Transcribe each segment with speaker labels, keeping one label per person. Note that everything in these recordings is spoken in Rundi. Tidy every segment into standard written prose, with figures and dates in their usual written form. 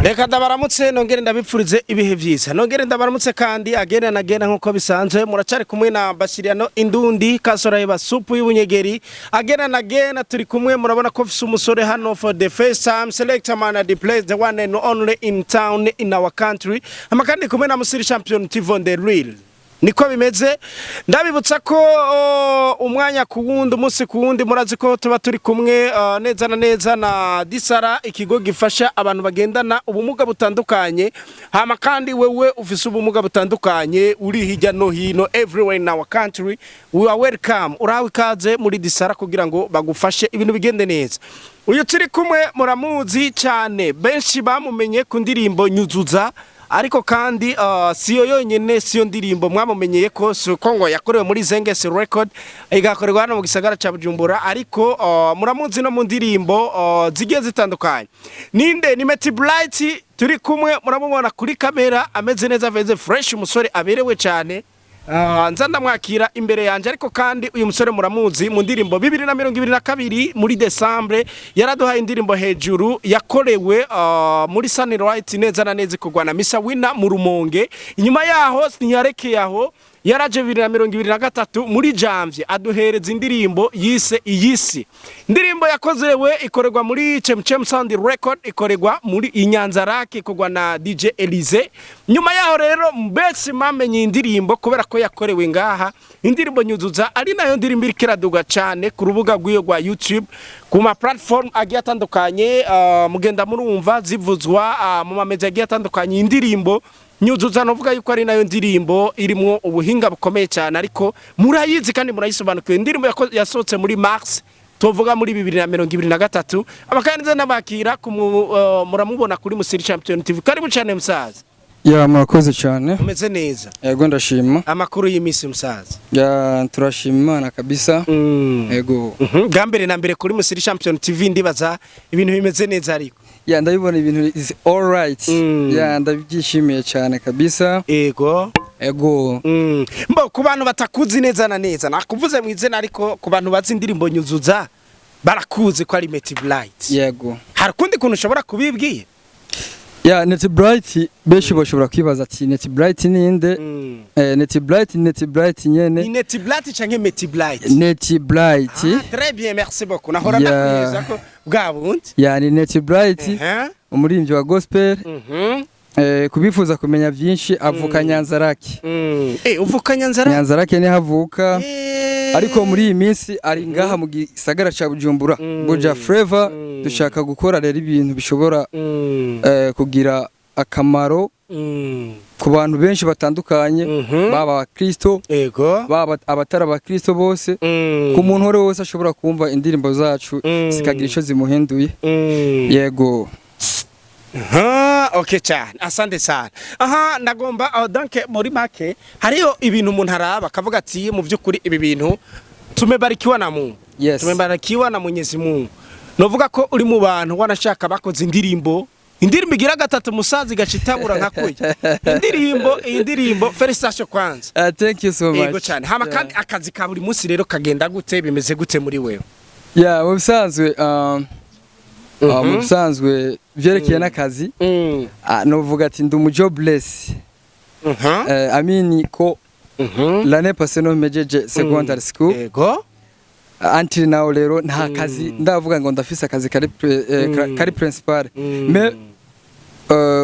Speaker 1: Reka ndabaramutse, nongere ndabipfurize ibihe vyiza, nongere ndabaramutse kandi agenda nagenda. Nkuko bisanzwe, muracari kumwe na Bashiriano Indundi Kasorayeba, supu y'ubunyegeri. Agena nagena turi kumwe. Murabona ko mfise umusore hano for the first time, selector man at the place, the one and only in town, in our country. Ama kandi kumwe na Musiri Champion TV on the real. Niko bimeze. Ndabibutsa ko umwanya ku wundi, umunsi ku wundi, murazi ko tuba turi kumwe neza na neza na Disara, ikigo gifasha abantu bagendana ubumuga butandukanye. Hama kandi wewe ufise ubumuga butandukanye, uri hirya no hino, everywhere in our country, we are welcome. Urahawe ikaze muri Disara kugira ngo bagufashe ibintu bigende neza. Uyu turi kumwe muramuzi cyane, benshi bamumenye ku ndirimbo Nyuzuza, ariko kandi siyo yonyene, siyo ndirimbo mwamumenyeye ko, si uko ngo yakorewe muri Zengesi Record, igakorerwa hano mu gisagara ca Bujumbura, ariko muramuzi no mu ndirimbo zigiye zitandukanye. Ninde? Ni Meti Bright turi kumwe. Muramubona kuri kamera ameze neza, ameze fresh, umusore aberewe cyane. Nza ndamwakira imbere yanje. Ariko kandi uyu musore muramuzi mu ndirimbo 2022, muri Decembre yaraduhaye indirimbo Hejuru, yakorewe muri Sunlight neza na neza, ikorwa na Misa Wina mu Rumonge. Inyuma yaho ntiyarekeye aho, yaraje 2023 muri janvier aduhereza indirimbo yise Iyisi, indirimbo yakozewe ikorerwa muri Chemchem Sound Record, ikorerwa muri Inyanzarake, ikorwa na DJ Elise. Nyuma yaho rero mbese mwamenye indirimbo kubera ko yakorewe ngaha, indirimbo Nyuzuza, ari nayo ndirimbo iriko iraduga cyane ku rubuga rw'iyo rwa YouTube, ku ma platform agiye atandukanye. Mugenda murumva zivuzwa mu mamezi agiye atandukanye. Indirimbo Nyuzuza novuga yuko ari nayo ndirimbo irimwo ubuhinga bukomeye cyane, ariko murayizi kandi murayisobanukiwe. Indirimbo yasohotse muri mars, tuvuga muri 2023. Abakandi n'abakira muramubona kuri Musiri Champion TV. Karibu cyane, musaza.
Speaker 2: Ya, murakoze cyane.
Speaker 1: Umeze neza?
Speaker 2: Yego, ndashima.
Speaker 1: Amakuru y'imisi, musaza?
Speaker 2: Ya, turashima Imana kabisa. Yego.
Speaker 1: Bwa mbere na mbere kuri Musiri Champion TV, ndibaza ibintu bimeze neza ariko.
Speaker 2: Ya, ndabibona, ibintu is all right. Ya, ndabyishimiye cyane kabisa.
Speaker 1: Ego.
Speaker 2: Yego.
Speaker 1: Mbo ku bantu batakuzi neza na neza, nakuvuze mu izina, ariko ku bantu bazi indirimbo Nyuzuza barakuzi ko ari Meti Bright.
Speaker 2: Yego.
Speaker 1: Hari ukundi kuntu ushobora kubibwira?
Speaker 2: Ya, Net Bright, benshi bashobora kwibaza ati: "Net Bright ninde?" Net Bright, Net Bright
Speaker 1: Ni
Speaker 2: nyene.
Speaker 1: Net Bright canke Meti Bright?
Speaker 2: Net Bright.
Speaker 1: Ah, très bien, merci beaucoup. Nahora ndakwiyeza ko bwa bundi.
Speaker 2: Ya, ni Net Bright, umuririmbyi wa gospel. Kubifuza kumenya byinshi, avuka Nyanzarake.
Speaker 1: Uvuka Nyanzara?
Speaker 2: Nyanzarake niho avuka. Ariko muri iyi minsi ari ngaha mu gisagara ca Bujumbura, Buja Flavor. Dushaka gukora rero ibintu bishobora kugira akamaro ku bantu benshi batandukanye, baba abakristo, baba abatari abakristo bose, ku muntu uwo ari we wese ashobora kumva indirimbo zacu zikagira ico zimuhinduye. Yego.
Speaker 1: Aha, okay cyane, asante sana. Aha ndagomba donc muri make hariyo ibintu umuntu araba akavuga ati: "Mu by'ukuri ibi bintu tumebarikiwa na Mungu." Tumebarikiwa na Mwenyezi Mungu. Novuga ko uri mu bantu wanashaka bakoze indirimbo, indirimbo igira gatatu, musaza, igaca itabura nka kurya indirimbo. Iyi ndirimbo, félicitations kwanza.
Speaker 2: Thank you so much.
Speaker 1: Yego cyane. Hama kandi akazi ka buri munsi rero kagenda gute, bimeze gute muri wewe?
Speaker 2: Yeah, mu bisanzwe vyerekeye n'akazi, novuga ati ndi umu jobless. I mean ko l'année passée no mpejeje secondary school. Until now rero nta kazi ndavuga ngo ndafise akazi kari kari principal. Mais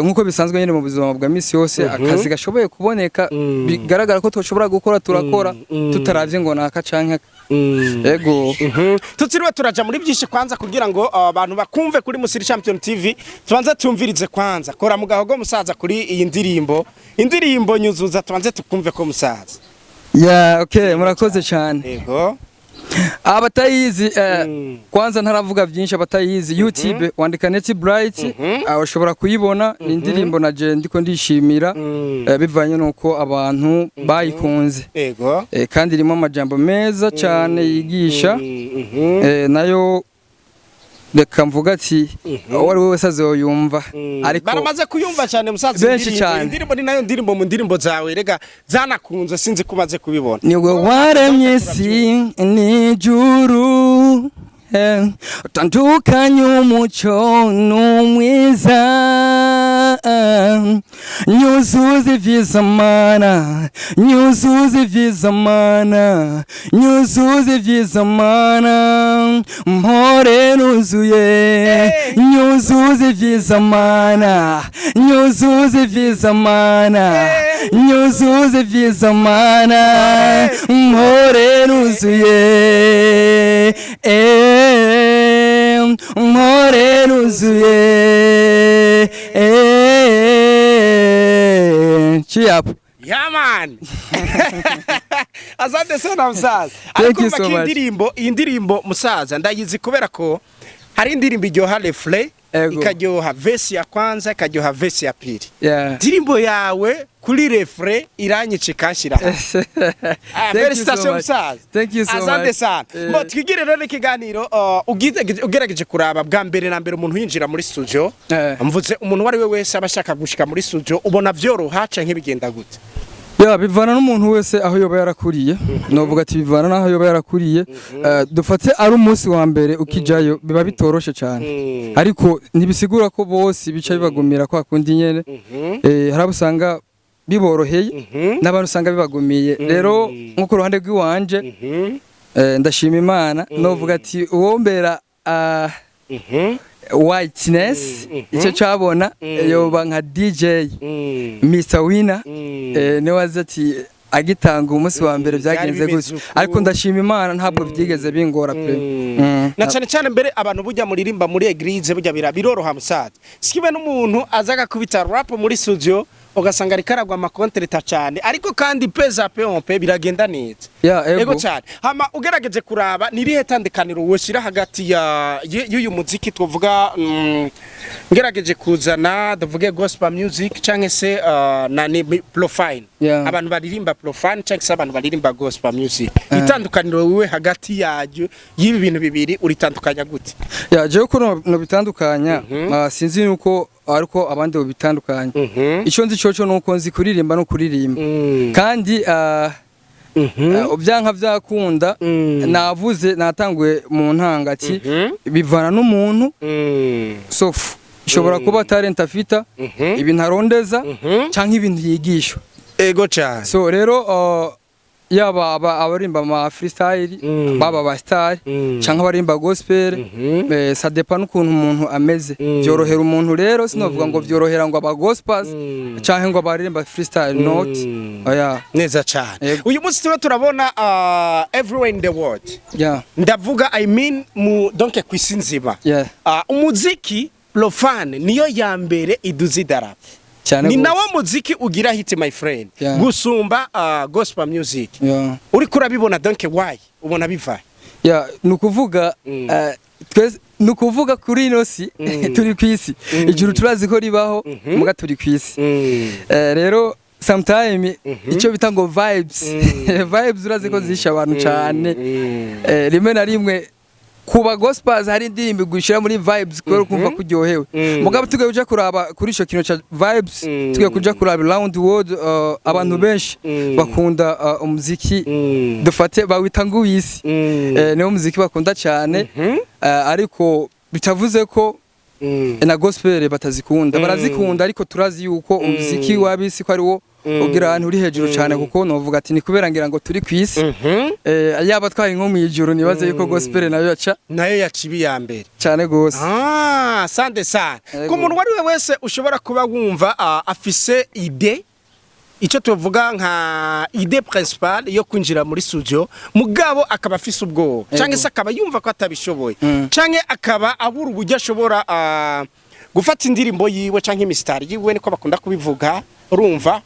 Speaker 2: nkuko bisanzwe nyine mu buzima bwa misi yose, akazi gashoboye kuboneka, bigaragara ko twashobora gukora, turakora, tutaravye ngo naka canke aka. Ego.
Speaker 1: Tutiriwe turaja muri byinshi, kwanza kugira ngo abantu bakumve kuri Musiri Champion TV, tubanze tumvirize kwanza kora mu gahogo, musaza, kuri iyi ndirimbo, indirimbo Nyuzuza, tubanze tukumve ko, musaza.
Speaker 2: Yeah, okay, murakoze cyane.
Speaker 1: Yego.
Speaker 2: Abatayizi, kwanza ntaravuga byinshi, abatayizi, YouTube wandika Net Bright, ushobora kuyibona. Ni indirimbo na je ndiko ndishimira, bivanye nuko abantu bayikunze. Kandi irimo amajambo meza cyane yigisha. Nayo reka mvuga ati uwo ari we wese azoyumva, ariko
Speaker 1: Baramaze kuyumva cyane, musaza.
Speaker 2: Benshi
Speaker 1: Indirimbo,
Speaker 2: cyane.
Speaker 1: indirimbo ni nayo ndirimbo mu ndirimbo zawe rega zanakunze, sinzi ko umaze kubibona.
Speaker 2: Niwe waremye isi n'ijuru. Utandukanye umuco n'umwiza. Nyuzuza ivyiza Mana, nyuzuza ivyiza Mana, nyuzuza ivyiza Mana, mpore nuzuye. Nyuzuza ivyiza Mana, nyuzuza ivyiza Mana, nyuzuza ivyiza Mana, mpore nuzuye. Mpore nuzuye. Cheer up.
Speaker 1: Yeah man. Asante sana musaza.
Speaker 2: Thank
Speaker 1: Ariko
Speaker 2: you so
Speaker 1: urumva ko
Speaker 2: much.
Speaker 1: indirimbo, iyi ndirimbo musaza, ndayizi kubera ko hari indirimbo iryoha refrain, ikaryoha verse ya kwanza, ikaryoha verse ya pili. Indirimbo yawe kuri refrain iranyica, ikanshira hasi. Ah,
Speaker 2: Thank you so
Speaker 1: félicitations
Speaker 2: much.
Speaker 1: musaza.
Speaker 2: Thank you so
Speaker 1: Asante
Speaker 2: much.
Speaker 1: sana. Mo twigire rero ikiganiro, ugerageje kuraba bwa mbere na mbere umuntu yinjira muri studio, mvuze umuntu uwo ari we wese aba ashaka gushika muri studio, ubona vyoroha canke bigenda gute?
Speaker 2: Ya, bivana n'umuntu wese aho yoba yarakuriye. Novuga ati bivana n'aho yoba yarakuriye. Dufate ari umunsi wa mbere ukijayo, biba bitoroshe cyane, ariko ntibisigura ko bose bica bibagumira kwa kundi nyene. Hari abo usanga biboroheye n'abantu usanga bibagumiye. Rero nko ku ruhande rw'iwanje, ndashima Imana. Novuga ati uwombera whiteness icyo cabona yoba nka DJ Mr Winner, niwe azi ati agitanga umunsi wa mbere byagenze
Speaker 1: Byari
Speaker 2: gutyo.
Speaker 1: bimeze uku.
Speaker 2: Ariko ndashima Imana, ntabwo byigeze bingora pe.
Speaker 1: Na cyane cyane mbere abantu burya muririmba muri église, burya biroroha musaza, sikibe n'umuntu aza agakubita rap muri studio, ugasanga ariko aragwa ama contretemps cyane, ariko kandi peza pe on pe biragenda neza.
Speaker 2: Ya, ego.
Speaker 1: Ego cyane. Hama ugerageje kuraba, ni irihe tandukaniro woshyira hagati ya y'uyu muziki tuvuga, ngerageje kuzana tuvuge gospel music cyangwa se na ni profane, abantu baririmba profane cyangwa se abantu baririmba gospel music, itandukaniro wiwe hagati yaryo y'ibi bintu bibiri uritandukanya gute?
Speaker 2: Ya, jewe ko no bitandukanya, sinzi nuko ariko abandi babitandukanya. Icyo nzi coco nuko nzi kuririmba no kuririmba, kandi byanka byakunda. Navuze natanguye mu ntanga ati bivana n'umuntu, sauf ishobora kuba talent afita, ibintu arondeza canke ibintu yigishwa.
Speaker 1: Ego cyane.
Speaker 2: So rero yaba abarimba ama freestyle, baba aba star, canke abarimba gospel, ça dépend n'ukuntu umuntu ameze. Byorohera umuntu rero, sinovuga ngo byorohera ngo aba gospels canke ngo abaririmba freestyle, not oya.
Speaker 1: Neza cyane.
Speaker 2: Yego.
Speaker 1: Uyu munsi turimo turabona everywhere in the world, ndavuga, I mean, mu donc ku isi nzima, umuziki profane niyo ya mbere iduza idarapo.
Speaker 2: Cyane
Speaker 1: Ni
Speaker 2: gose.
Speaker 1: nawo muziki ugira hit, my friend, gusumba gospel music. Uriko urabibona, donc why ubona biva?
Speaker 2: Yeah, ni ukuvuga twese, ni ukuvuga kuri ino si turi ku isi. Ijuru turazi ko ribaho, muga turi ku isi. Rero sometime icyo bita ngo vibes, vibes urazi ko zisha abantu cyane. Rimwe na rimwe kuba gospels hari indirimbo igushyira muri vibes kubera kumva kuryohewe. Mugabo tugiye kuja kuraba kuri ico kintu ca vibes, tugiye kuja kuraba round world, abantu benshi bakunda umuziki dufate bawita ngo uw'isi. Niwo muziki bakunda cyane. Ariko bitavuze ko na gospel batazikunda. Barazikunda, ariko turazi yuko umuziki w'abisi ko ari wo ugira ahantu uri hejuru cyane, kuko novuga ati ni kubera ngira ngo turi ku isi. Yaba twaye nko mu ijuru, nibaze yuko gospel nayo yaca
Speaker 1: Nayo yaciba iya mbere.
Speaker 2: Cyane gose.
Speaker 1: Ah, asante sana.
Speaker 2: Yego.
Speaker 1: Ku muntu uwo ari we wese ushobora kuba wumva afise idée, icyo tuvuga nka idée principale yo kwinjira muri studio, mugabo akaba afise ubwoba cyangwa se akaba yumva ko atabishoboye, cyangwa akaba abura uburyo ashobora gufata indirimbo yiwe cyangwa imisitari yiwe, niko bakunda kubivuga, urumva,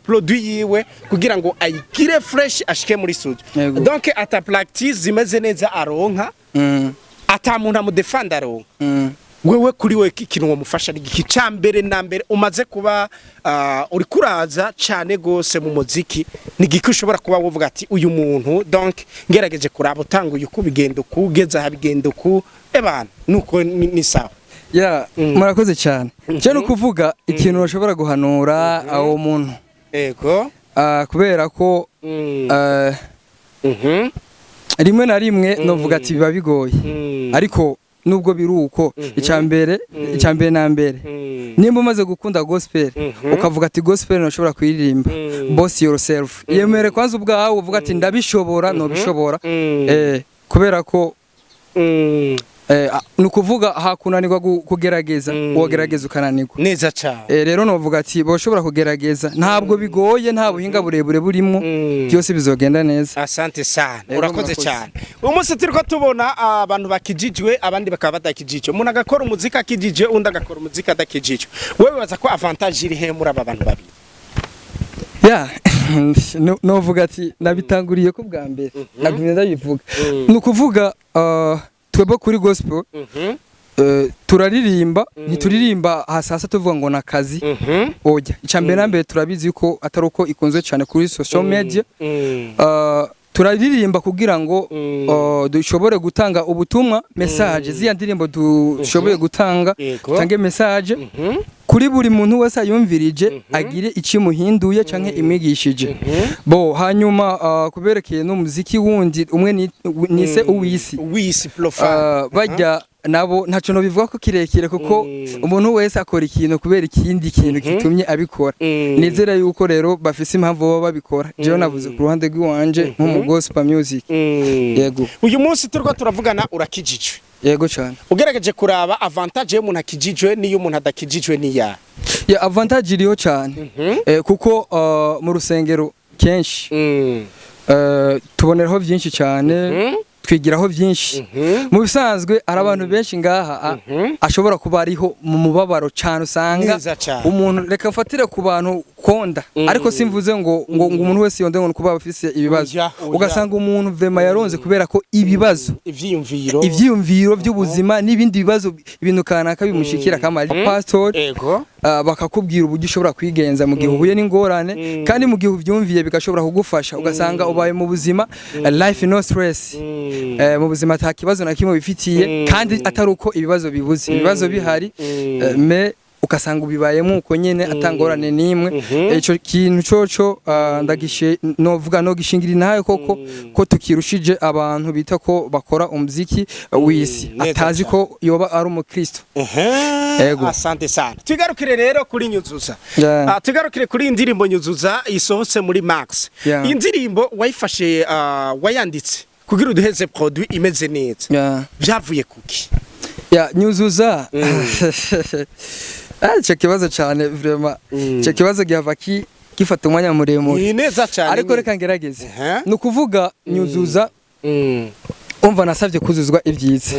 Speaker 1: produit yiwe kugira ngo ayigire fresh ashike muri studio, donc ata practice zimeze neza aronka, ata muntu amudefanda aronka, wewe kuri we ikintu wamufasha ni igiki cya mbere na mbere? Umaze kuba uri kuraza cyane gose mu muziki, ni igiki ushobora kuba wovuga ati uyu muntu, donc ngerageje kuraba utanguye uko bigenda uku, ugeze aha bigenda uku, ebana nuko ni sawa?
Speaker 2: Ya, murakoze cyane. Cyo ni ukuvuga ikintu bashobora guhanura awo muntu, kubera ko Rimwe na rimwe novuga ati biba bigoye, ariko nubwo biri uko, icambere na mbere, nimba umaze gukunda gospel, ukavuga ati gospel ntushobora kuyiririmba, boss yourself, yemere kwanza ubwawe, uvuga ati ndabishobora, nobishobora, kubera ko ni ukuvuga hakunanirwa kugerageza, wogerageza ukananirwa.
Speaker 1: Neza cyane.
Speaker 2: Rero novuga ati boshobora kugerageza, ntabwo bigoye, nta buhinga burebure burimo, byose bizogenda neza.
Speaker 1: Asante sana.
Speaker 2: Yego,
Speaker 1: Urakoze
Speaker 2: murakoze.
Speaker 1: cyane. Uyu munsi turiko tubona abantu bakijijwe, abandi bakaba badakijijwe. Umuntu agakora umuziki akijijwe, undi agakora umuziki adakijijwe. Wewe wibaza ko avantage iri he muri aba bantu babiri?
Speaker 2: Ya, novuga ati nabitanguriye ko bwa mbere nagumye ndabivuga, ni ukuvuga twebwe kuri gospel turaririmba, ntituririmba hasasa tuvuga ngo ni akazi, oya. Icya mbere na mbere, turabizi yuko atari uko ikunzwe cyane kuri social media. Turaririmba kugira ngo dushobore gutanga ubutumwa, message z'iya ndirimbo dushoboye gutanga, tange message kuri buri muntu wese ayumvirije, agire ikimuhinduye canke imwigishije bo. Hanyuma kuberekeye n'umuziki wundi umwe nise uwisi,
Speaker 1: Uwisi profile.
Speaker 2: Bajya nabo ntaco no bivuga ko kirekire, kuko umuntu wese akora ikintu kubera ikindi kintu gitumye abikora. Nizera yuko rero bafise impamvu baba babikora. Jewe navuze ku ruhande rw'iwanje nko mu gospel music. Yego.
Speaker 1: Uyu munsi turiko turavugana urakijijwe?
Speaker 2: Yego cyane.
Speaker 1: Ugerageje kuraba, avantage y'umuntu akijijwe n'iyo umuntu adakijijwe niya?
Speaker 2: Ya, avantage iriho cyane, kuko mu rusengero kenshi tuboneraho byinshi cyane, twigiraho byinshi. Mu bisanzwe hari abantu benshi ngaha ashobora kuba ariho mu mubabaro cyane, usanga
Speaker 1: Neza cane.
Speaker 2: umuntu, reka mfatire ku bantu konda, ariko simvuze ngo umuntu wese yonde ngo kuba afise ibibazo.
Speaker 1: Oya, oya.
Speaker 2: Ugasanga umuntu vraiment yaronze kubera ko ibibazo,
Speaker 1: Ivyiyumviro.
Speaker 2: ivyiyumviro by'ubuzima n'ibindi bibazo, ibintu kanaka bimushikira kamari pastor, bakakubwira uburyo ushobora kwigenza mu gihe uhuye n'ingorane, kandi mu gihe ubyumviye bigashobora kugufasha, ugasanga ubaye mu buzima, life no stress, mu buzima ata kibazo na kimwe bifitiye, kandi atari uko ibibazo bibuze, ibibazo bihari, mais ugasanga ubibayemo uko nyene atangorane n'imwe. Ico kintu coco ndagishe novuga no gishingira intahe koko ko tukirushije abantu bita ko bakora umuziki w'isi
Speaker 1: Neza
Speaker 2: atazi
Speaker 1: cane.
Speaker 2: ko yoba ari umukristo. Ego.
Speaker 1: Asante sana. Tugarukire rero kuri Nyuzuza.
Speaker 2: Yeah.
Speaker 1: Ah, tugarukire kuri iyi ndirimbo Nyuzuza isohotse muri Max.
Speaker 2: Yeah.
Speaker 1: Iyi ndirimbo wayifashe, wayanditse kugira uduheze produit imeze neza.
Speaker 2: Yeah.
Speaker 1: Vyavuye kuki?
Speaker 2: Ya, Nyuzuza, ah, ico kibazo cane vraiment, ico kibazo gihava gifata umwanya muremure,
Speaker 1: Ni neza cyane.
Speaker 2: ariko
Speaker 1: Nyine.
Speaker 2: reka ngerageze.
Speaker 1: Ehe.
Speaker 2: Ni ukuvuga Nyuzuza, umva, nasabye kuzuzwa ibyiza,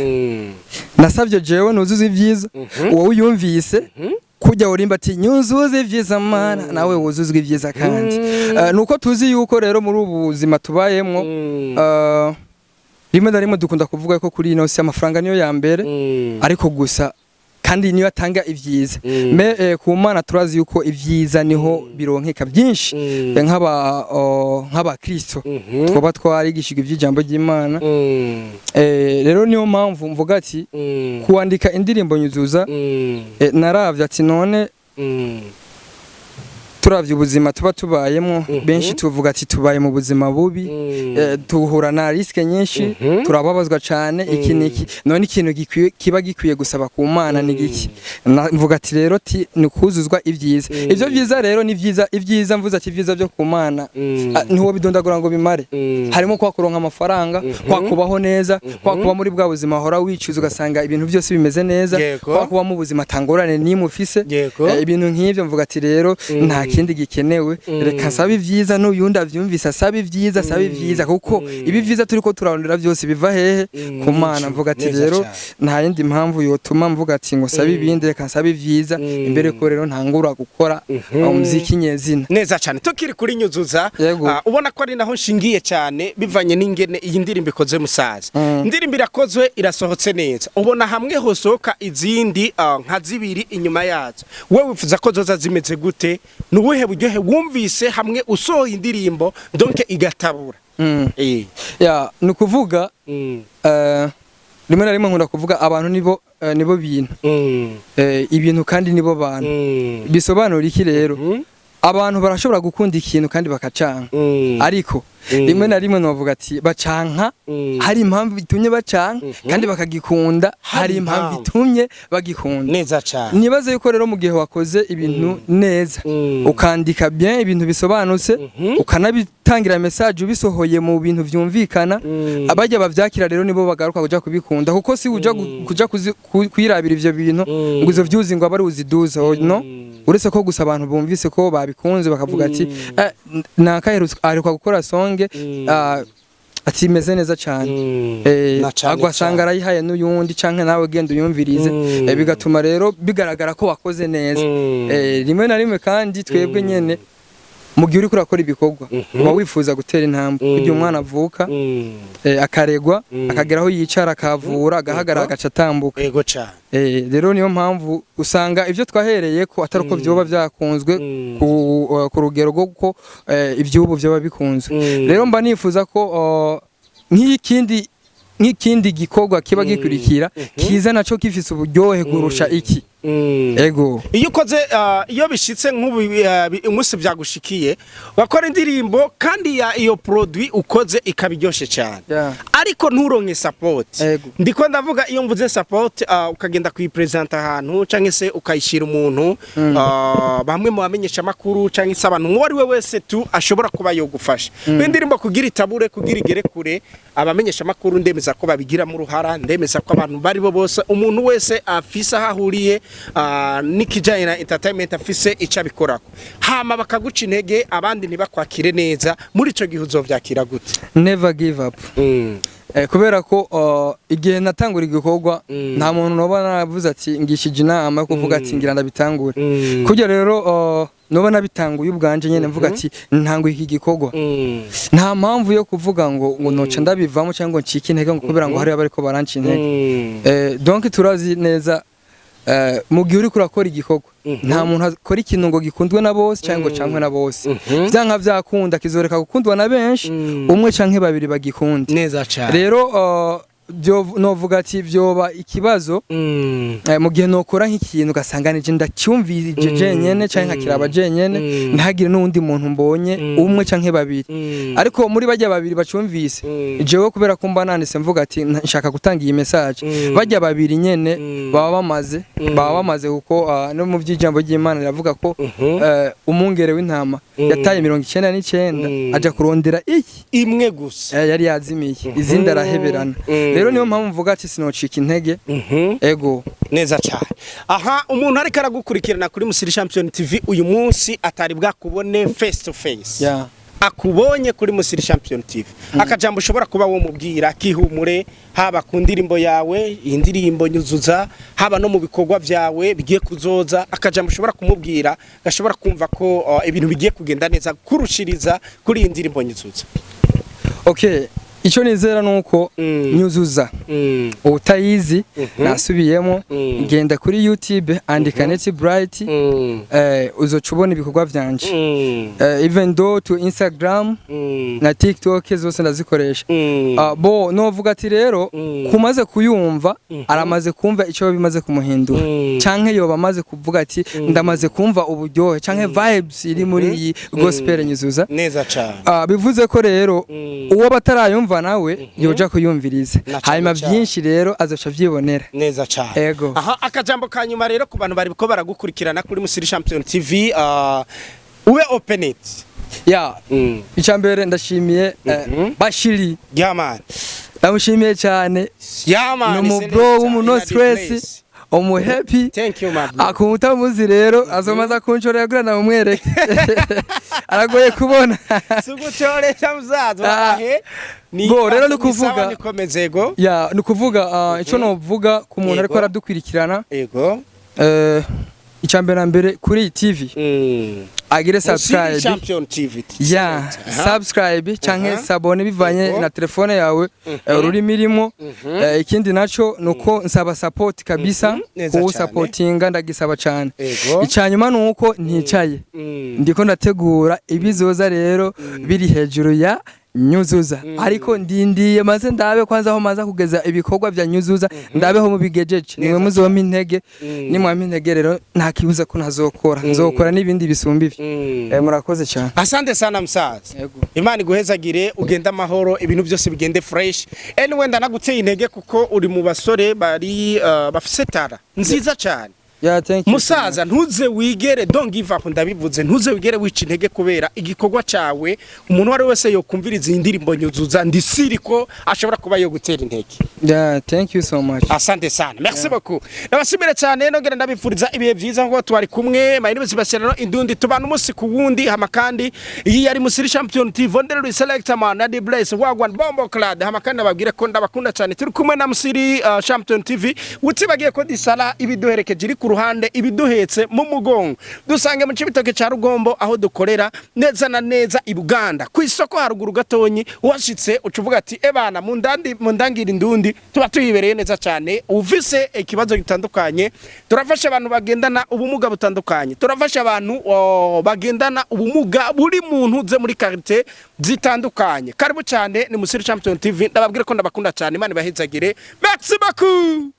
Speaker 2: nasabye jewe nuzuza ibyiza, wowe uyumvise kujya urimba ati nyuzuze ibyiza Mana, nawe wuzuzwa ibyiza. Kandi nuko tuzi yuko rero muri ubu buzima tubayemwo, rimwe na rimwe dukunda kuvuga ko kuri ino si amafaranga niyo ya mbere, ariko gusa kandi niyo atanga ibyiza, mais ku Mana turazi yuko ibyiza niho bironkeka byinshi. Nk'aba kristo twaba twarigishijwe iby'ijambo ry'Imana. Rero niyo mpamvu mvuga ati kuwandika indirimbo Nyuzuza, naravye ati none turavye ubuzima tuba tubayemo, benshi tuvuga ati tubaye mu buzima bubi, tuhura na risque nyinshi, turababazwa cane, iki niki. None ikintu gikwiye kiba gikwiye gusaba ku Mana ni giki? Mvuga ati rero ti ni kuzuzwa ibyiza. Ivyo byiza rero ni vyiza, ibyiza mvuze ati ibyiza byo ku Mana, ntiwo bidondagura ngo bimare. Harimo kwa kuronka amafaranga, kwa kubaho neza, kwa kuba muri bwa buzima hora wicuza ugasanga ibintu byose bimeze neza, kwa kuba mu buzima atangorane nimwe ufise. Ibintu nk'ivyo, mvuga ati rero nta kindi gikenewe, reka nsabe ibyiza, n'uyundi avyumvise asabe ibyiza, asabe ibyiza, kuko ibi vyiza turiko turarondera byose biva hehe? Ku Mana. Mvuga ati
Speaker 1: Neza
Speaker 2: rero
Speaker 1: cane.
Speaker 2: nta yindi mpamvu yotuma mvuga ati ngo sabe ibindi, reka nsabe ibyiza imbere ko rero ntangura gukora umuziki nyezina.
Speaker 1: Neza cyane. Tukiri kuri Nyuzuza,
Speaker 2: Yego.
Speaker 1: Ubona ko ari naho nshingiye cyane bivanye n'ingene iyi ndirimbo ikoze, musaza. Indirimbo irakozwe, irasohotse neza. Ubona hamwe hosohoka izindi nka zibiri inyuma yazo, wewe wifuza ko zoza zimeze gute? Ni ubuhe buryohe wumvise hamwe usohoye indirimbo, donc igatabura?
Speaker 2: Ya, ni ukuvuga rimwe na rimwe nkunda kuvuga abantu nibo, nibo bintu, ibintu kandi nibo bantu. Bisobanura iki rero? Abantu barashobora gukunda ikintu kandi bakacanka, ariko rimwe na rimwe novuga ati bacanka hari impamvu itumye bacanka, kandi bakagikunda hari impamvu
Speaker 1: impamvu.
Speaker 2: itumye bagikunda.
Speaker 1: Neza cyane.
Speaker 2: Nibaze yuko rero mu gihe wakoze ibintu neza, ukandika bien ibintu bisobanutse, ukanabitangira message ubisohoye mu bintu vyumvikana, abajya bavyakira rero nibo bagaruka kuja kubikunda, kuko si uja kuja kwirabira ivyo bintu ngo izo views ngo abe ari uziduza. Oh, no, uretse ko gusa abantu bumvise ko babikunze bakavuga ati nakaherutse aheruka gukora song, ati imeze neza cyane.
Speaker 1: Na cane
Speaker 2: agwa asanga
Speaker 1: cane.
Speaker 2: arayihaye n'uyundi, canke nawe genda uyumvirize. Bigatuma rero bigaragara ko wakoze neza. Rimwe na rimwe kandi twebwe nyene, mu gihe uriko urakora ibikorwa, uba wifuza gutera intambwe kugira umwana avuka, akaregwa, akagera aho yicara, akavura, agahagarara, agaca atambuka.
Speaker 1: Ego cyane.
Speaker 2: Rero niyo mpamvu usanga ivyo twahereye ko atari uko vyoba vyakunzwe ku rugero rwo ko ivy'ubu vyoba bikunzwe. Rero mba nifuza ko nk'ikindi gikorwa kiba gikurikira kiza naco gifise uburyohe kurusha iki. Ego.
Speaker 1: Iyo ukoze, iyo bishitse nk'ubu, umunsi byagushikiye wakora indirimbo kandi ya iyo produit ukoze ikaba iryoshe cyane, ariko nturonke support. Ndiko ndavuga, iyo mvuze support, ukagenda kuyipresenta ahantu canke se ukayishira umuntu, bamwe mu bamenyesha makuru canke se abantu uwo ari we wese tu ashobora kuba yogufasha. Indirimbo kugira itabure, kugira igere kure, abamenyesha makuru ndemeza ko babigiramo uruhara, ndemeza ko abantu bari bo bose, umuntu wese afise aho ahuriye n'ikijanye na entertainment afise ico abikorako, hama bakaguca intege, abandi ntibakwakire neza, muri ico gihe uzovyakira gute?
Speaker 2: Never give up. Kubera ko igihe natangura igikorwa, nta muntu noba naravuze ati ngishije inama yo kuvuga ati ngira ndabitangure. Kurya rero noba nabitanguye ubwanje nyene mvuga ati ntanguye iki gikorwa, nta mpamvu yo kuvuga ngo noca ndabivamo cyangwa ngo ncike intege ngo kubera ngo hariya bariko baranca intege. Donc turazi neza, mu gihe uriko urakora igikorwa, nta muntu akora ikintu ngo gikundwe na bose cyangwa ngo cankwe na bose. Vyanka vyakunda kizoreka gukundwa na benshi, umwe canke babiri bagikunde.
Speaker 1: Neza cyane.
Speaker 2: Rero novuga ati vyoba ikibazo mu gihe nokora nk'ikintu ugasanga nije ndacyumvirije jenyene canke nkakiraba jenyene, ntihagire n'uwundi muntu mbonye, umwe canke babiri. Ariko muri bajya babiri bacumvise, jewe kubera ko mba nanditse mvuga ati nshaka gutanga iyi message, bajya babiri nyene baba bamaze, kuko no mu by'ijambo ry'Imana riravuga ko umwungere w'intama yataye 99 aja kurondera iki?
Speaker 1: Imwe gusa.
Speaker 2: Yari yazimiye, izindi araheberana. Rero niyo mpamvu mvuga ati sinocika intege. Ego.
Speaker 1: Neza cyane. Aha umuntu ariko aragukurikirana kuri Musiri Champion TV uyu munsi atari bwakubone face to face, akubonye kuri Musiri Champion TV, akajambo ushobora kuba womubwira kihumure, haba ku ndirimbo yawe, iyi ndirimbo Nyuzuza, haba no mu bikorwa byawe bigiye kuzoza, akajambo ushobora kumubwira gashobora kumva ko ibintu bigiye kugenda neza kurushiriza kuri iyi ndirimbo Nyuzuza?
Speaker 2: Okay, icyo nizera nuko Nyuzuza, utayizi, nasubiyemo, genda kuri YouTube, andika Netty Bright, uzoca ubona ibikorwa vyanje. Even though to Instagram na TikTok zose ndazikoresha. Bo novuga ati rero kumaze kuyumva aramaze kumva icyo bimaze kumuhindura, canke yoba amaze kuvuga ati ndamaze kumva uburyohe canke vibes iri muri iyi gospel Nyuzuza.
Speaker 1: Neza cyane.
Speaker 2: Bivuze ko rero uwo batarayumva nawe yoja kuyumviriza,
Speaker 1: Na cane
Speaker 2: hanyuma
Speaker 1: cane.
Speaker 2: byinshi rero azoca avyibonera.
Speaker 1: Neza cyane.
Speaker 2: Ego.
Speaker 1: Aha akajambo ka nyuma rero ku bantu bari ko baragukurikirana kuri Musiri Champion TV, ube open it.
Speaker 2: Ya, icya mbere ndashimiye Bashiri.
Speaker 1: Yeah man.
Speaker 2: Ndamushimiye cyane.
Speaker 1: Yeah man.
Speaker 2: Ni umu bro w'umu no stress, umu happy.
Speaker 1: Thank you, my bro.
Speaker 2: Akuntu utamuzi rero azomaza kunshorera kugira ndamumwereke, aragoye kubona.
Speaker 1: Sugucoresha muzaza ahe ni
Speaker 2: Bo, rero ni ukuvuga-
Speaker 1: nikomeze go.
Speaker 2: Ya, ni ukuvuga icyo novuga ku muntu ariko aradukurikirana, icya mbere na mbere kuri iyi TV agire
Speaker 1: Musiri
Speaker 2: subscribe.
Speaker 1: Champion TV.
Speaker 2: Ya, subscribe canke s'abonner bivanye na telefone yawe, ururimi irimo. Ikindi naco nuko nsaba support kabisa.
Speaker 1: Neza
Speaker 2: Kuwu
Speaker 1: cane.
Speaker 2: supportinga ndagisaba cane. Icanyuma nuko nticaye, ndiko ndategura ibizoza rero biri hejuru ya Nyuzuza, ariko ndindiye maze ndabe kwanza aho maze kugeza ibikorwa vya Nyuzuza, ndabeho mubigejeje, nimwe muzompa intege. Nimwampa intege rero, nta kibuza ko ntazokora, nzokora n'ibindi bisumba ivyo. Murakoze cyane.
Speaker 1: Asante sana, msaza.
Speaker 2: Yego.
Speaker 1: Imana iguhezagire, ugende amahoro, ibintu byose bigende fresh. Anyway, ndanaguteye intege kuko uri mu basore bari bafise talent nziza cyane.
Speaker 2: Yeah, thank you.
Speaker 1: Musaza, ntuze wigere, don't give up. Ndabivuze, ntuze wigere wica intege kubera igikorwa cawe. Umuntu uwo ari we wese yokumviriza iyi ndirimbo Nyuzuza, ndisiri ko ashobora kuba yo gutera intege.
Speaker 2: Yeah, thank you so much.
Speaker 1: Asante sana, merci beaucoup. Ndabashimire cyane, nongera ndabifuriza ibihe byiza nkuko twari kumwe. My name is Sebastiano Indundi, tubana umunsi ku wundi. Hama kandi iyi yari Musiri Champion TV, Vondere Selector Man na The Blaze Wagwan Bombo Clad. Hama kandi nababwire ko ndabakunda cyane. Turi kumwe na Musiri Champion TV, utibagiye ko Disala ibiduherekeje, iri ku ruhande, ibiduhetse mu mugongo. Dusange mu Cibitoke ca Rugombo, aho dukorera neza na neza i Buganda, ku isoko haruguru gatonyi. Washitse ucuvuga ati: "Ebana, mundandi mundangira Indundi." Tuba tuyibereye neza cyane. Uvise ikibazo gitandukanye, turafasha abantu bagendana ubumuga butandukanye, turafasha abantu bagendana ubumuga buri muntu uze muri quartier zitandukanye. Karibu cyane, ni Musiri Champion TV. Ndababwira ko ndabakunda cyane. Imana ibahezagire. Merci beaucoup.